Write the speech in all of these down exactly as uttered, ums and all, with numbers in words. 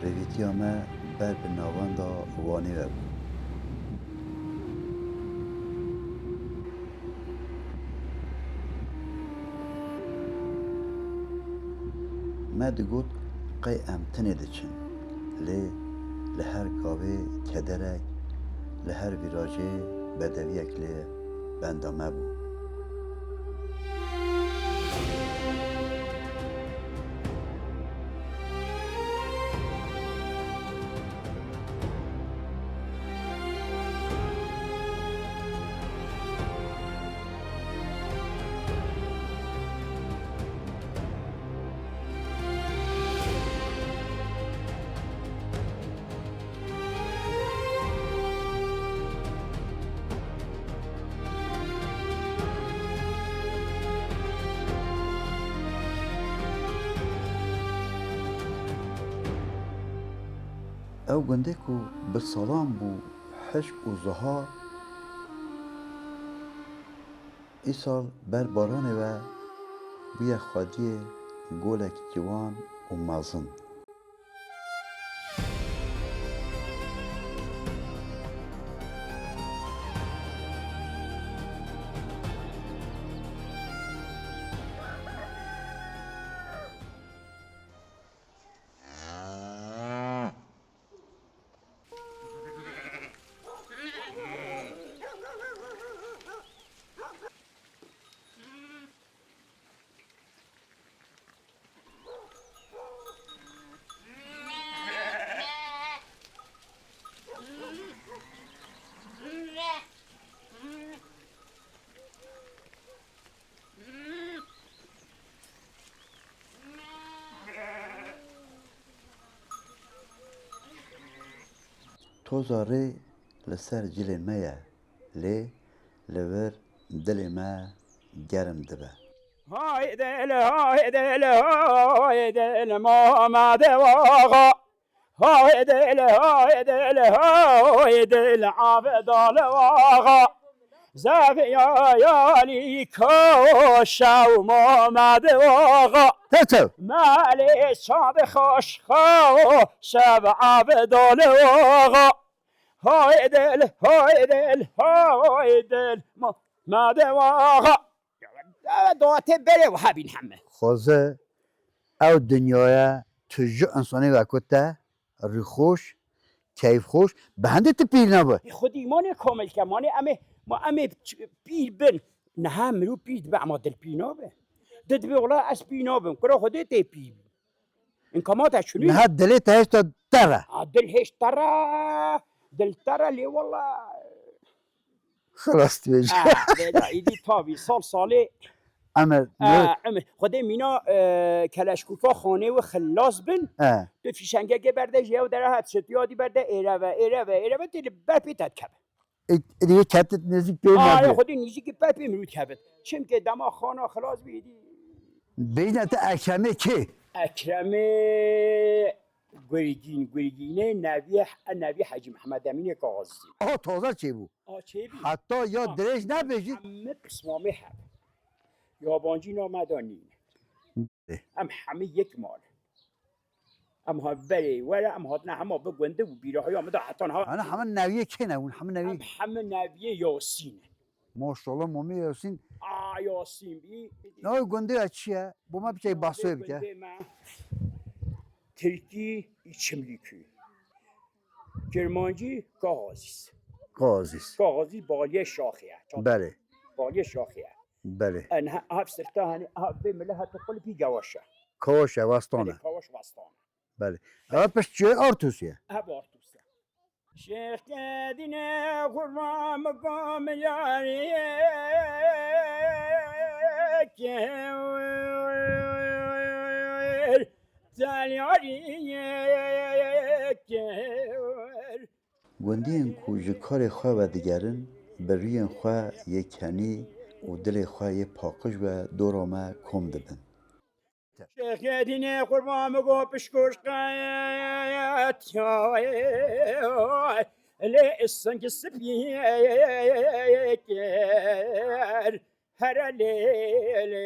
Hêvîtiya me ber bi navenda Wanê ve bû. Me digot qey em tinê diçin, lê li her gavê kederek, li her vîrajê bedewiyek li benda me bû. Ew gundê ku bi salan bû hişk û ziha, îsal ber baranê ve bûye xwediyê golek ciwan û mezin. Toza rê li ser cilên me ye, lê li vir dilê me germ dibe. Hay dil, hay dil, hay dil, Mamed Axa. Hay dil, hay dil, hay dil, Abdal Axa. Zeviya yalî koşa û Mamed Axa. Tev tev. Malê çand xweş xweş ev Abdal Axa. Hay dil, hay dil, hay dil, Mamed Axa. Ya, doa tê berê wiha bîn heme. Xweze ew dinyaya tu ji însanê ve ku te rîxweş, keyfxweş, bi hendê tu pîr nabe. Xwedî manê kamil ke, manê em ê, ma em ê ç-, pîr bin. Niha mirov pîr dibe, ema dil pîr nabe. Dil dibe, wela ez pîr nabim. Kura Xwedê tê pîr bî. Înka ma te çinî? Niha dilê te hêşta te re. A, dil hêşta te re. Dil te re lê wela. Xilas dibêje. Ah, bela, îdî tabii, sal salê. Emir, ah, emir. Xwedê mîna, e, keleşkûfa xanê wî xilas bin. Eh. Tu fîşengekê berde ji yew dere hat şit, ya dî berde êre ve, êre ve, êre ve, tê li ber pê te dikeve. Ê, ê, dî ketit nêzîk pê. Ah, nabê. Xwedê nêzîkî ber pê mirû dikevit. Çimkê dema xana xilas bî, îdî. Bêjne te Ekremê kê? Ekremê Gurgîn, Gurgînê neviyê, neviyê Hecî Mehmed Emînê Kazî. Aha, taze çêbû. A, çêbî. Heta ya, ha, dirêj nebêjî. Hemî pismamê heb. Yabancî name da nîne. Ê. Em hemî yek mal. Em ha berê were, em hatine hema bi gundî û bîrahiya min da heta niha. Ana hemî neviyê kê ne hûn? Hemî neviyê. Em hemî neviyê Yasîn. Maşallah, Mamê Yasîn. A, Yasîn bî. Navê gundê ya çi ye? Bo me biçey bahsê bike. Navê gundê me Tirkî Çimlîkû. Kirmancî Kaxazîz. Kaxazîz. Kaxazîz baliyê Şaxê ye. Belê. Baliyê Şaxê ye. Belê. En ha-, ha sirta hani, ha vê mile ha tu qulpî gewaş e. Kawaş e, westan e. Belê, Kawaş westan e. Belê. Ev pişt çi ye? Artûs ye. Ev Artûs e. Şêxkê dînê qurban bigom yariyê kêwir, tel yariyê kêwir. Gundiyên ku ji karê xwe vedigerin, bi rûyên xwe yê kenî û dilê xwe yê paqij ve dora me kom dibin. Şêxê dînê qurban bigo pişkoş qet ya, lê sing spî kir. Here lê, lê,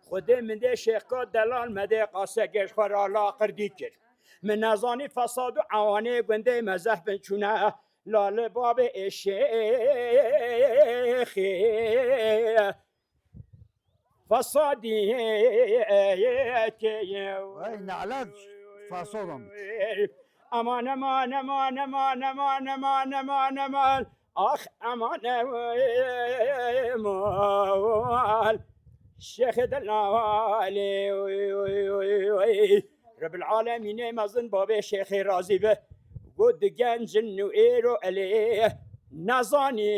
Xwedê min dê şêxka delal me dê qasegê ji xwe re laqir dî kir. Min nezanî fesad û ewanê gundê me zehf bin çûne. Lale babê ê şêxê fesadiyê kê ye. Wey ne'let fesadan. Aman, aman, aman. Ax, aman, aman. Şêx Delalê. Rebil Alemînê mezin babê şêxê razî be. Got di gencin û êro elê nezanî.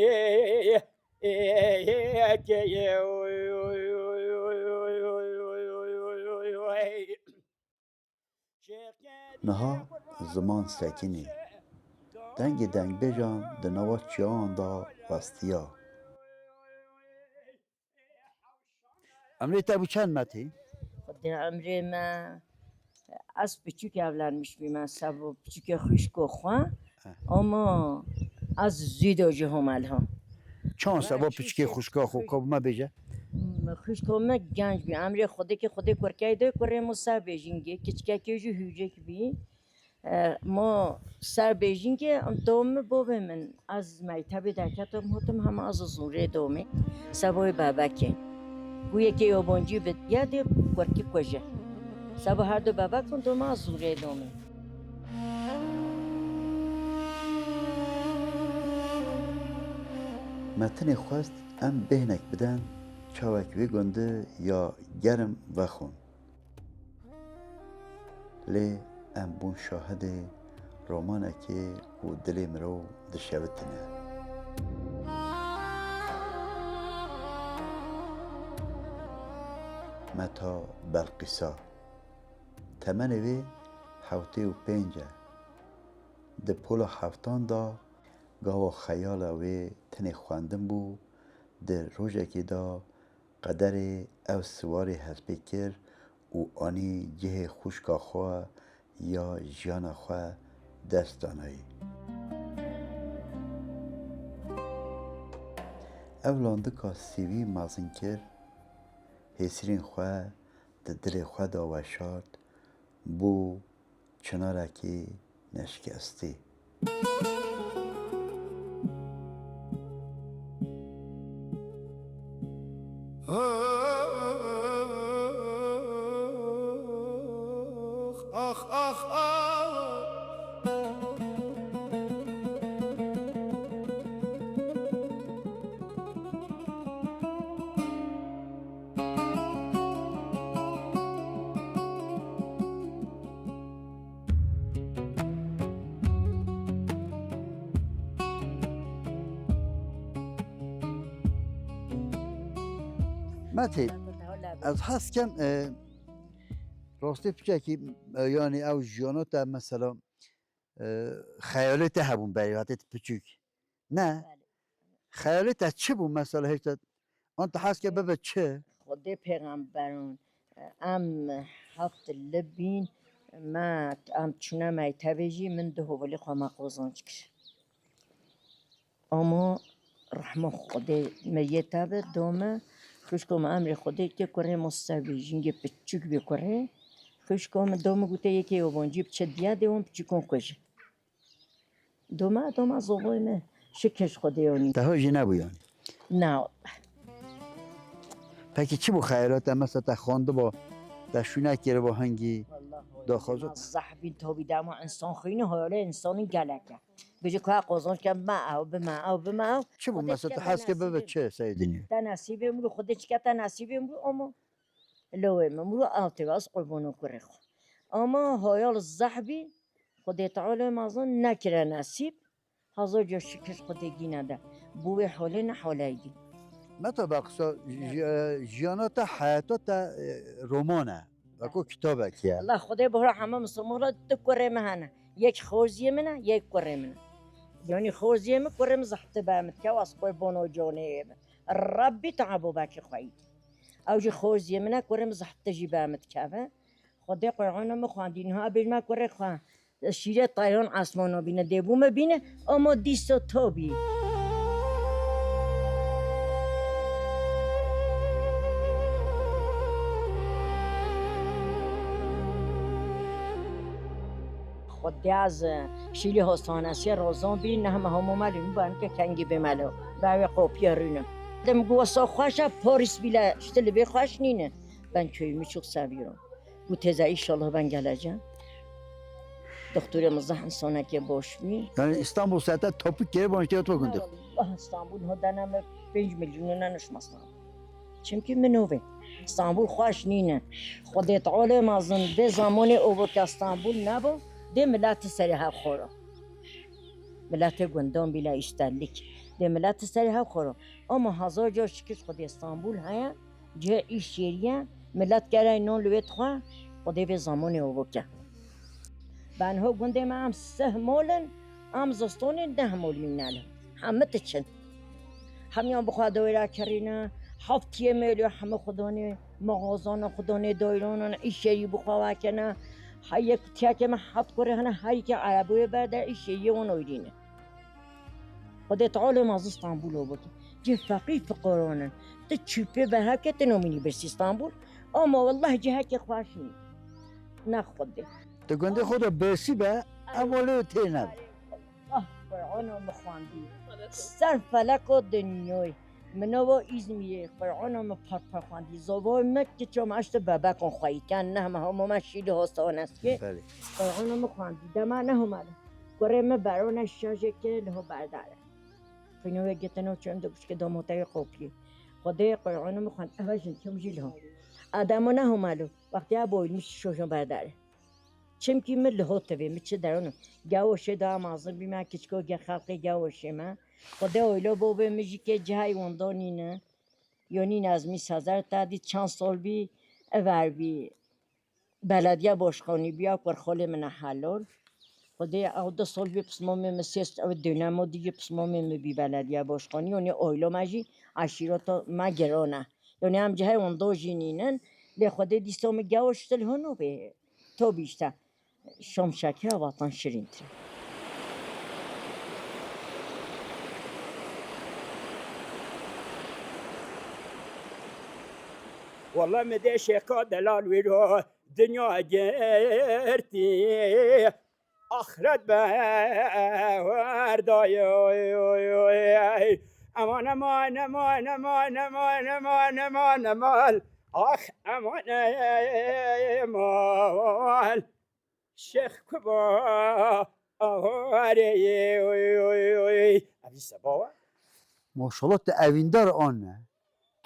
Niha ziman sekinî. Dengê dengbêjan di nava çiyan de westiya. Emrê te bû çend metî? Xwedê emrê me, ez piçûk evlenmiş bîme, sebo piçûkê xwişko xwe. Heh. Ama ez zû de jî homel ha. Çand seba piçikê xwişka xwe ka bû me bêje? Xwişko me genc bî. Emrê Xwedê ki Xwedê kurkey de kurê mo ser bêjîngê. Kiçikekê jî hûcek bî. E, mo ser bêjîngê dom mi bovê min. Ez meytebê derketim hotim hema ez zûrê domê. Seboyê bebekê. Ku yekê yoboncî bi yedê kurkî kuje. Sebo her du bebek bûn doma ez zûrê domê. Me tenê xwest em bêhnek biden çawek wê gundi ya germ vexwin. Lê em bûn şahidê romanekê ku dilê mirov dişewitine. Meta Belqîsa. Temenê wê hewtê û pênc e. Di pola heftan de gava xeyala wê tenê xwendin bû, di rojekê de qederê ew siwarê hespê kir û anî cihê xwişka xwe ya jiyana xwe dest danayî. Ew landika sîvî mezin kir, hêsirên xwe di dilê xwe de weşart, bû çinarekî neşikestî. Ax, ax, ax. Metê, ez hez kem, e, rastî piçekî, e, yanî ew jiyana te mesela, e, xeyalê te hebûn berî hatê tu piçûk. Ne? Belê. Xeyalê te çi bû mesela hêşta? An tu hez ke bibe çi? Xwedê pêxemberan, em heft li bîn, me, em çûne mektebê jî, min du hovelê xwe me qozanc kir. Ama rehma Xwedê me yê te be, do me, xwişko me emrê Xwedê ke kurê me ser bê, jingê piçûk bê kurê. Xwişko me do me gute yekê yobancî biçe diya dê wan piçûkan kuje. Doma, doma zoboyê me. Şikir ji Xwedê yanî. Te ho jî nebû yanî? Na. Pekî çi bû xeyala te? Mesela te xwendiba, te şûne kiriba hingî? Vallahi daxwazo. Zehf bîn tabî dema însan xwînî, xeyalê însanî gelek e. Bêje ku ha qozanc ke bime ew, bime ew, bime ew. Çi bû mesela te hez ke bibe çi seyê dinyê? Te nesîbê min bû, Xwedê çike te nesîbê min bû, ama Lewê min, miro ew tê, ez qurbano kurê xwe. Ama hayal zehf bî, Xwedê Teala mezin nekire nesîb, hezar car şikir Xwedê gîne de. Bû wê holê ne holeyî dî. Meta Belqîsa, ji-, e, jiyana te, heyata te, e, roman e. Weko kitabekî ye. Allah Xwedê bihra heme misilmana du kurê min hene. Yek xoziyê min e, yek kurê min e. Yanî xoziyê min kurê min zehf tê be min dikeve, ez qurbano canê min. Rebbî te Ebûbekir xweyî. Ew jî xoziyê min e, kurê min zehf tê jî be min dikeve. Xwedê Qur'ana min xwendî, niha bêj me kurê xwe. Şîrê teyran esmana bîne, dê bû me bîne, ama dîsa tabî. Diyaz şîlî hastanesiye rozan bî, nehme hemû melû min ben ke kengî bê melo. Be wê qopiye rûne. Dem gu wesa xweş e, Paris bîle işte li bê xweş nîne. Ben köyümü çok seviyorum. Bu teze inşallah ben geleceğim. Doktorumuz da insaneke boş mu? Yani İstanbul sete topuk geri bonşte otur Ne gündür. Allah İstanbul ho deneme beş milyonuna nuşmasın. Çimkî min nû vê. Stenbul xweş nîne. Xwedê Teala mezin dê zamonê û ke Stenbul nebû, dê miletê serê hev xoro. Miletê gundan bîle îştellik. Dê miletê serê hev xoro. Ama hezar car şikir Xwedê Stenbul heye, cihê îş yeriye, milet gerek non li wê dixwe, Xwedê vê zamonê û ke. Benho gundê me em sih mol in, em zistonê deh mol mînel in. Hemî diçin. Hemiyan bi xwe dewêra kirîne, heftiyê mêlê hemî xwe danê, mexazana xwe danê, dayranan, îşerî bi xwe wekene. Heyek tiyake me heft kurê hene, her yekê ereboyê berde, îşeriyê wan oyrîne. Xwedê Teala mezin Stenbul û bike. Cih feqîr fiqaran in. Tu çûpê berhev ke tu nomînî birsî Stenbul. Ama wellah cihekê xweş nî. Ne Xwedê. Tu gundê xwe de bersî be, em welê tê ne. Ah, Qur'ana min xwendî. Ser feleko dinyayê. Min ava Îzmîrê, Qur'ana min par par xwendî. Zavayê min kiça me eşte bebekon xweyî ken, nehme hema me şîlî hastaneskê. Belê. Qur'ana min xwendî. Dema nehomale. Kurê min berone şajê ke liho berdare. Xwîno wê gitino çem de guşke domoteyê qopiyê. Xwedê Qur'ana min xwend. Eve jin çem jî liho. Ademo nehomalo. Wextiya boyulmuş şojon berdare. Çimkî min li hot divê, min çi deronim. Gewoşê de amazin bî me, kiçko ge xelqê gewoşê me. Xwedê oylo bo bê min jî kê cihayê winda nîne. Yo nîne ez mî sezer te dî çend sol bî, ever bî. Belediye başkanî bîya kurxolê min e helol. Xwedê ew du sol bî pismamê min sêst, ew dönemo dî jî pismamê min bî belediye başkanî. Yo nê oylo me jî eşîrota me giran e. Yo nê em cihayê winda jî nînin. Lê Xwedê dîsa min gewoş til hunu bê. Tabii işte, şam şekera vatan şirîntir. Walla me de şeka delal wîro dinya girtî. Axret be werdayê. Eman, eman, eman. Ah, eman, eman. Şêx Kuba, awarê, oy, oy, oy. Evî seba we? Maşallah, tu evîndar an ne.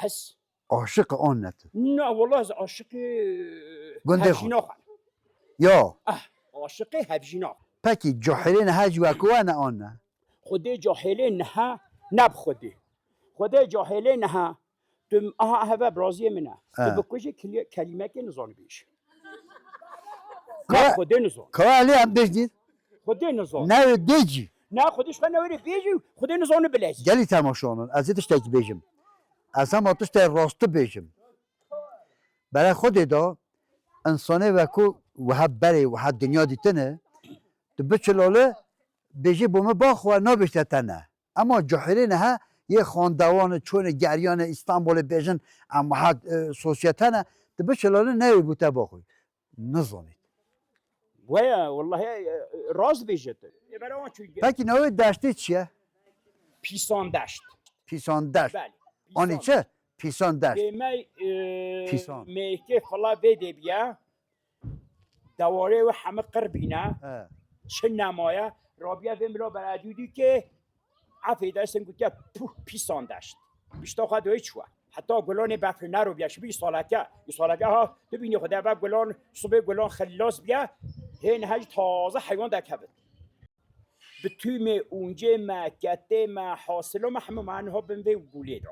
Ez? Aşiq an ne tu? Na, wallah, ez aşiqê Gundê xwe. Hevjîna xwe. Ya. Ah, aşiqê hevjîna. Pekî, cahilê niha jî wek we ne an ne? Xwedê cahilê niha, ne bi Xwedê. Xwedê cahilê niha. Tu aha heve biraziyê min e. He. Tu bikujî kili-, kelîmekê nizanî bêjî. Ka-, Xwedê nizan. Ka lê em bêjî. Xwedê nizan. Ne dê jî. Ne Xwedê ji xwe ne wêrê bêjî, Xwedê nizanî bilezî. Gelî temaşanan, ez ê tiştekî bêjim. Ez hema tiştê rastî bêjim. Bere Xwedê de, însanê wekû wiha berê, wiha dinya dîtine, tu biçilole, bêjî bo min baxwe, nabêjte te ne. Ema cahilê niha yê xandewan e, çûne geriyane Îstanbulê bêjin, em wiha, e, sosyete ne, tu biçilane newê bû te baxwî. Nizanît. Weye, wellahî, e, rast bêje tu. Pekî navê deştê çi ye? Pîsan deşt. Pîsan deşt. Belê. Anî çi? Pîsan deşt. Dêmey, e, Pîsan. Mêkê fila vê dê biya. Dewarê wê hemî qir bîne. He. Çi nemaye? Rabiye vê mila beredû dî ke efê dersin gotiye, puh, pîsan deşt. Pişta xwe doyê çûye. Heta gulanê befrê nerobiye, şibî îsaleke. Îsaleke ha, tu bînî xwe de ve gulan, sibê gulan xilas biye. Hê niha jî taze heywan derkevin. Bi tûmê, ûncê me, ketê me, hasilo me, hemû me niha bin vê gulê de.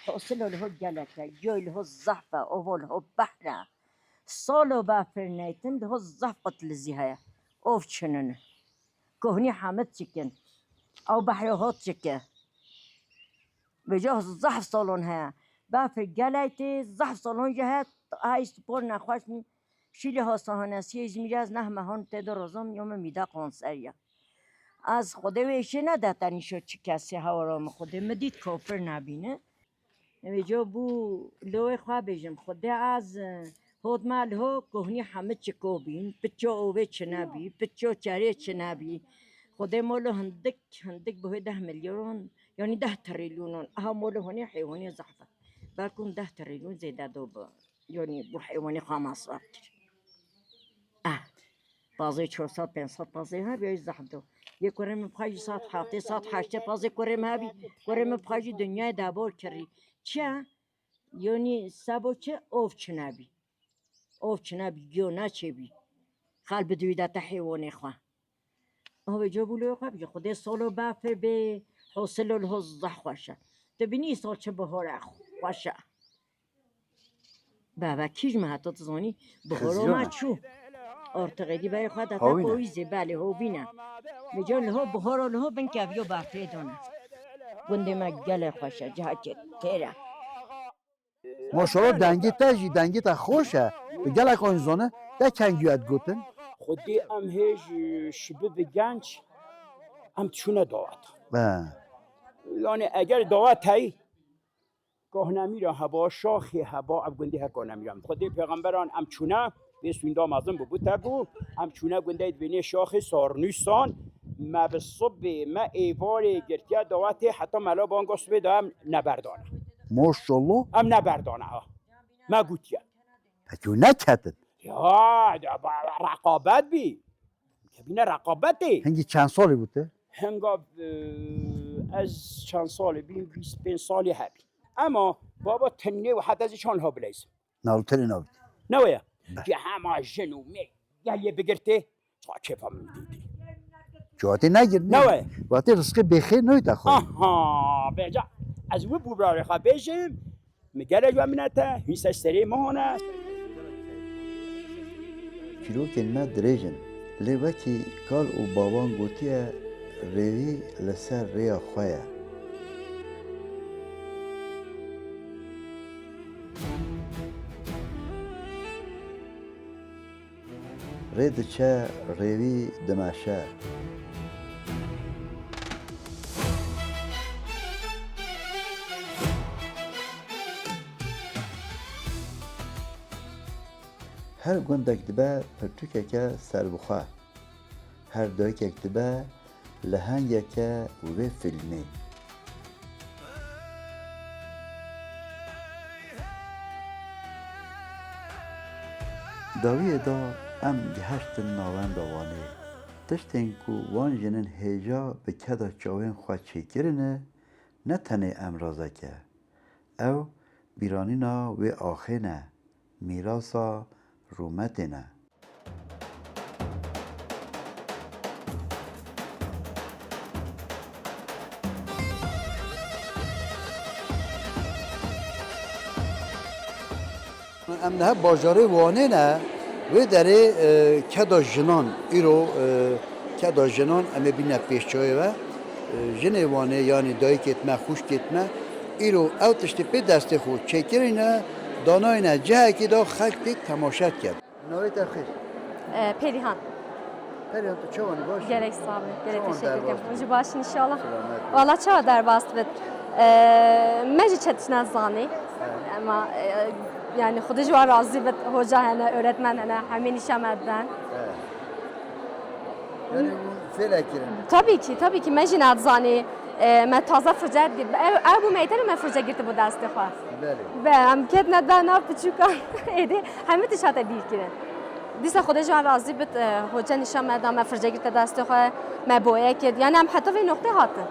Hasilo li ho gelek e, giyo li ho zehf e, ovo li ho behr e. Salo befir neytin, li ho zehf qitlizî heye. Ov çinine. Kohnî hemî çikin. Ew behrê hot çike. Vêca zehf salon heye. Befir gelek tê, zehf salon jî heye, hey spor nexweş nî. Şîlê hastahanesiyê Îzmîrê ez neh mehan tê de rozom, yo min mîde kanser ya. Ez Xwedê wê îşê nede te nîşo çi kesê hewara min Xwedê min dît kafir nebîne. Vêca bû lewê xwe bêjim, Xwedê ez, e, Xod me li ho kohnî hemî çiko bîn, piço ovê çinebî, piço çerê çinebî. Xwedê molo hindik, hindik bi wê deh milyon, yanî deh trilyonon. Aha molo honê heywanê zehf e. Belkûn deh trilyon zêde do bi. Yanî bu heywanê xwe masraf kir. Eh, pazê çar sed, pênc sed pazê hebî, ay zehf do. Yê kurê min bixwe jî sed heftê, sed heştê pazê kurê min hebî. Kurê min bixwe jî dinyayê debor kirî. Çi? Yanî sebo çi? Ov çinebî. Ov çinebî, giyo neçêbî. Xel bi dûî de te heywanê xwe. Ove cebûlê xwe bî, Xwedê solo befê bê, hosilo li ho zeh xweş e. Tu bînî îsal çi bihore xweş e. Bebe kîj me heta tu zanî, bihoro me çû. Artık êdî berê xwe de te Hawîn e. Pawîzê, belê hovîn e. Vêca li ho bihoro li ho bin keviyo befê done. Gundê me gelê xweş e, cihekê têr e. Maşallah, dengê te jî, dengê te xweş e. Tu gelek an zane, te kengî et gotin. Xwedê em hê ji şibi bi genç, em çûne dawet. He. Yani eger dawet hey, Kahnemîra heba, şaxê heba, ev gundê her Kahnemîra. Xwedê pêxemberan em çûne, vê sûnda mezin bû, bû te bû, em çûne gundê dibênê şaxê sarnûsan, me bi sibê, me êvarê girtiye dawetê, heta mela banga sibê de em neberdane. Maşallah. Em neberdane ha. Me gotiye. Peki o neketin? Ya, ya, ba-, ba-, reqabet bî. Kevîne reqabetê. Hingî çend salî bû te? Hinga, e, ez çend salî bîm, bîst pênc salî hebî. Ema baba tenê û heta ez çan ha bileyzim. Nal tenê nabî. Ne weye? Be. Ki hema jin û me gel yê bigirtê. Ça kêfa min dîtî. Çiwatê negirtî. Ne we? Watê rizqê bêxê noyta xwe. Aha, beca. Ez wi bû birarê xwe bêjim. Mi gelek we minete, hîn ser serê min hone. Çîrokên me dirêj in. Lê wekî kal û bawan gotiye, rêvî li ser rêya xwe ye. Rê diçe, rêvî dimeşe. Her gundek dibe pirtûkeke serbixwe. Her dayikek dibe lehengeke wê fîlmê. Dawiyê de em gihiştin navenda Wanê. Tiştên ku wan jinin hêja bi keda çavên xwe çêkirine, ne tenê emrazek e. Ew bîranîna wê axê ne, mîrasa rûmetê ne. Em niha bajarê Wanê ne, wê derê, e, keda jinan, îro, e, keda jinan em ê bîne pêşçavê ve. E, jinê Wanê, yanî dayikêt me, xwişkêt me, îro ew tiştê pê destê xwe çêkirîne, danayne cihekê de xelk tê temaşe dikin. Navê te xêr? E, Perihan. Perihan, tu çawan, baş? Gelek sağ ol. Gelek teşekkür ederim. Ji baş inşallah. Selamet. Valla çawa derbas bit. E, me jî çetişne zanî. Evet. Ama, e, yani Xwedê ji wan razî bit. Hoca hene, öğretmen hene, hemî nîşa me diden. Evet. Yani bu fêle kirin. Tabii ki, tabii ki. Me jî nadizanî. E, me taze firce, ev, ev bû meyter û me firce girti bû destê xwe. Belê. Be, em ketine da nav piçûkan. Êdî hemî tişt hate bîr kirin. Dîsa Xwedê ji wan razî bit, e, hoca nîşan me da, me firce girte destê xwe, me boye kir. Yani em heta vê noqtê hatin.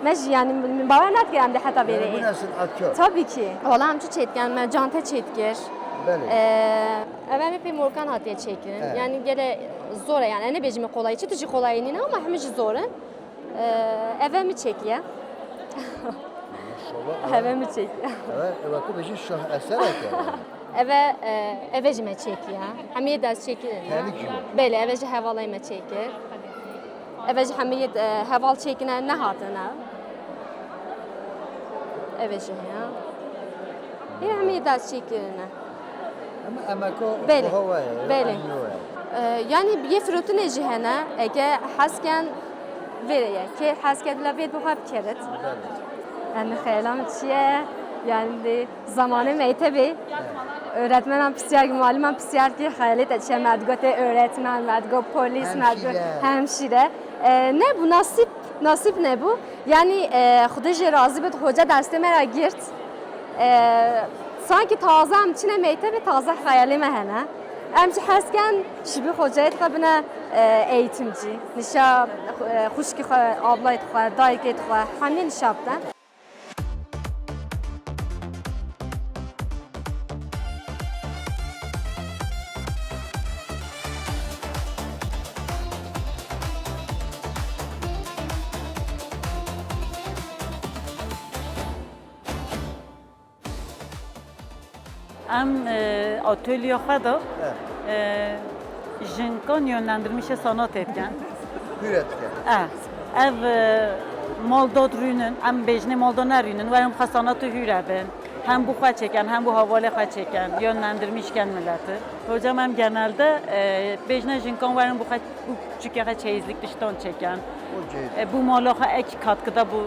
Me jî yani min bawer nedikir em dê heta vêrê. Yani bu nesil atkar. Tabii ki. Wala em çi çêdikin, me cante çêdikir. Belê. E, ev em ê pê morkan hatiye çêkirin. Evet. Yani gele zor e yani. Em nebêjime kolay, çi tu jî kolay nîne ama hemî jî zor in. Ee, eve mi çekiye? Maşallah. Eve mi çekiye? Evet, eve tu bêjî şah eserek e. Eve, e, eve jî me çekiye. Hemiyê dest çekiye. Telik jî. Belê, eve jî hevalay me çekir. Eve jî hemiyê, e, heval çekine nehatine. Eve jî heye. Yê hemiyê dest çekirine. Ama emeka Belê. Buha we ye, Belê. Eynî we ye. Ee, yani yê firotinê jî hene, eke hez ken vêrê ye. Kê hez kerdila vê buha bikerit. Belê. Yani xeyala min çi ye? Yani de zamanê mektebê öğretmenan pisyar, mualliman pisyar ki xeyalê te çi ye, me digotê öğretmen, me digot polîs, me digot Hemşire. hemşire. E, ne bu nasip, nasip ne bu? Yani e, Xwedê jê razî bit, hoca dersê me ra girt. E, sanki taze em çine mektebê, taze xeyalê me hene. Em jî hez ken ji bi hocayê dixwe bine e, eğitimci. Nişa e, xwişkê xwe, ablayê xwe, dayikê xwe, hemî nişa bide. Em e, atölyeya xwe de e, jinkan yönlendirmişe sanatê dikin. Hûre dikin. E, ev e, malda rûnin, em bêjinê malda nerûnin, werin xwe sanatê hûre bin. Hem bu xwe çeken, hem bu havale xwe çeken, yönlendirmiş ken milleti. Hocam em genelde e, bêjine jinkan werin bu xwe, bu çike xwe çeyizlik tiştan çeken. O çeyiz. E, bu mala xwe ek katkıda bu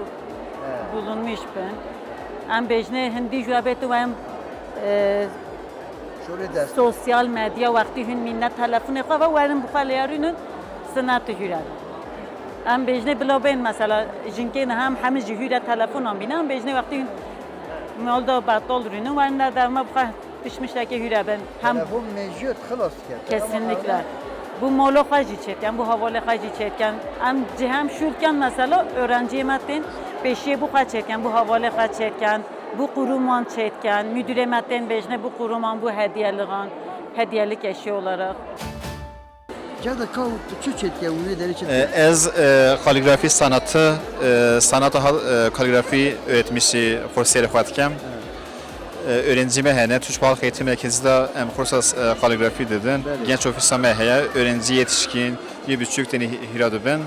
bulunmuş bin. Em bêjinê hindî jû ebêtin werin e, Şorê dest. sosyal medya wextî hûn mîne telefonê xwe ve werin bi xwe lêya rûnin sinetê hûre. Em bêjinê bila bên mesela jinkê ne hem hemî ji hûre telefonan bîne, em bêjinê wextî hûn malda betal rûnin werin ne derma bi xwe pişmiştekê hûre bin. Hem Telefon meciyot xilas dike. Kesinlikle. Bu mala xwe jî çêtken, bu havale xwe jî çêtken. Em cih hem şûlken mesela öğrenciyê me tên pêşiyê bu xwe çêtken, bu havale xwe çêtken, bu quruman çêtken, müdürê me tên bêjne bu quruman, bu hediyeligan, hediyelik eşya olarak. Cada ka tu çi çêtke û nê derê çi E, dike? Ez e, kaligrafi sanatı, e, sanata hal- e, kaligrafi öğretmişi kursiyeri xwe dikem. E, öğrencî me hene, Türk Halk Eğitim Merkezi de em kursa e, kaligrafi didin. Belê. Genç ofîsa me heye, öğrenci yetişkin, yê biçûk tenê hî- hîra dibin.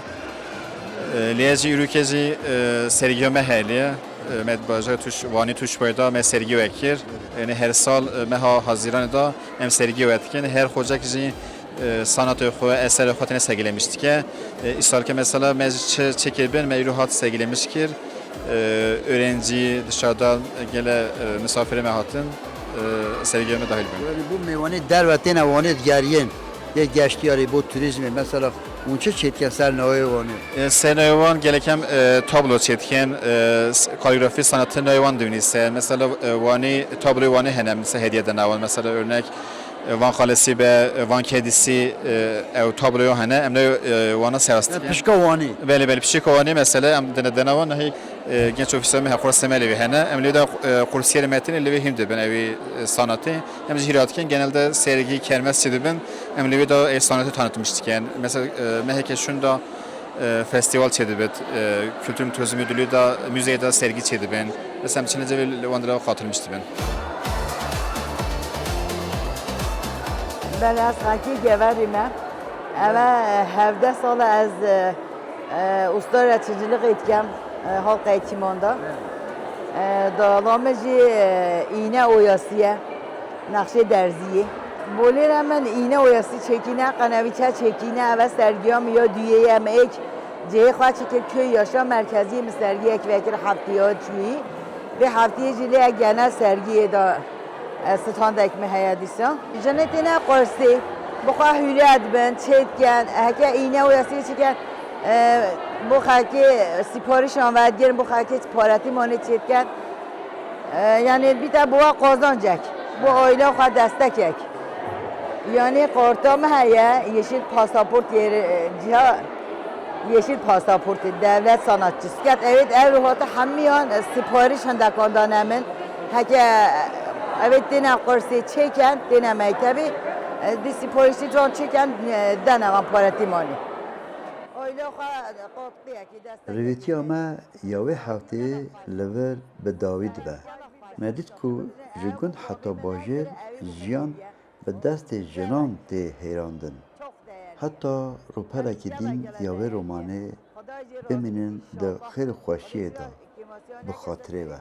E, lê ez jî îrûkê jî e, sergiya me heye. E, me bajarê Tûş, Wanî Tûşbayê de me sergi wekir. Yani her sal e, meha Haziranê de em sergi wedikin. Her xocek jî e, sanatê xwe, eserê xwe têne sergilemiş dike. E, îsalke mesela me ji çi çekê bin me îro hat sergilemiş kir. E, öğrenci dışarıda gele e, misafirê me hatin. E, sergiye me dahil bin. Yani bu mêvanê derve têne Wanê digeriyên yê geştiyarî bo turizmê mesela hûn çi çêtken ser navê Wanê? E, ser navê Wan gelekem e, tablo çêtken, e, s- kaligrafi sanatı navê Wan divnîse. Mesela e, Wanê, tabloyê Wanê hene, mesela hediye de nawan. Mesela örnek E, Van Kalesi be, e, Van Kedisi, e, ew tabloyo hene, em ne e, wana seras dikin. Pişka Wanî. Belê, belê, pişka Wanî mesela, em dene dena wan hey e, genç ofîsa me, heqora semelê wê hene. Em lê de e, kursiyerê me têne lê wê hîm dibin, ew ê, e, sanatê. Em jî hîra dikin, genelde sergi, kermes çi dibin, em lê wê de e, sanatê tanıtmış dikin. Mesela e, meheke şunda e, festival çêdibit, e, Kültür Turizm Müdürlüğü de müzeyde sergi çêdibin. Mesela em çine cevê li wan dira xatirmiş dibin. Belê ez xelkê Geverî me. Eve e, hevdeh sal e ez e, e, usta reçicilik êtkem e, halk eğitimanda. E, dala min jî e, îne oyasî ye. Nexşê derziyê. Bolê re min îne oyasî çêkîne, qenevîçe çêkîne, eve sergiya min ya duyê ye, em êk cihê xwe çikir, köy yaşam merkeziyê min sergiyek vekir heftê ya çûyî. Vê hefteyê jî lê genel sergiyê de e, standek min heye dîsa. Jinê têne qursê, bi xwe hûre dibin, çêdikin, heke îne oyasî çikin, e, bo xelkê sîparîşan vedigirin, bo xelkê paretî manê çêdikin. E, yani bîte bo we qazancek, bo aîla xwe destekek. Yani karta min heye, yeşil pasaport yê, e, ciha yeşil pasaportê, devlet sanatçısı. Ket evet ev hate hemiyan, e, sipariş hindekan dane min. Heke, e, evet têne qursê çêken, têne mektebê, e, di siparişî can çêken, e, dene van paretî manî. Aîla xwe, e, katkiyekî destek. Rêvîtiya me ya wê hefteyê li vir bi dawî dibe. Me dît ku ji gund heta bajêr jiyan bi destê jinan tê hêrandin. Heta rûpelekî din ya wê romanê bimînin di xêr û xweşiyê de, bi xatirê we.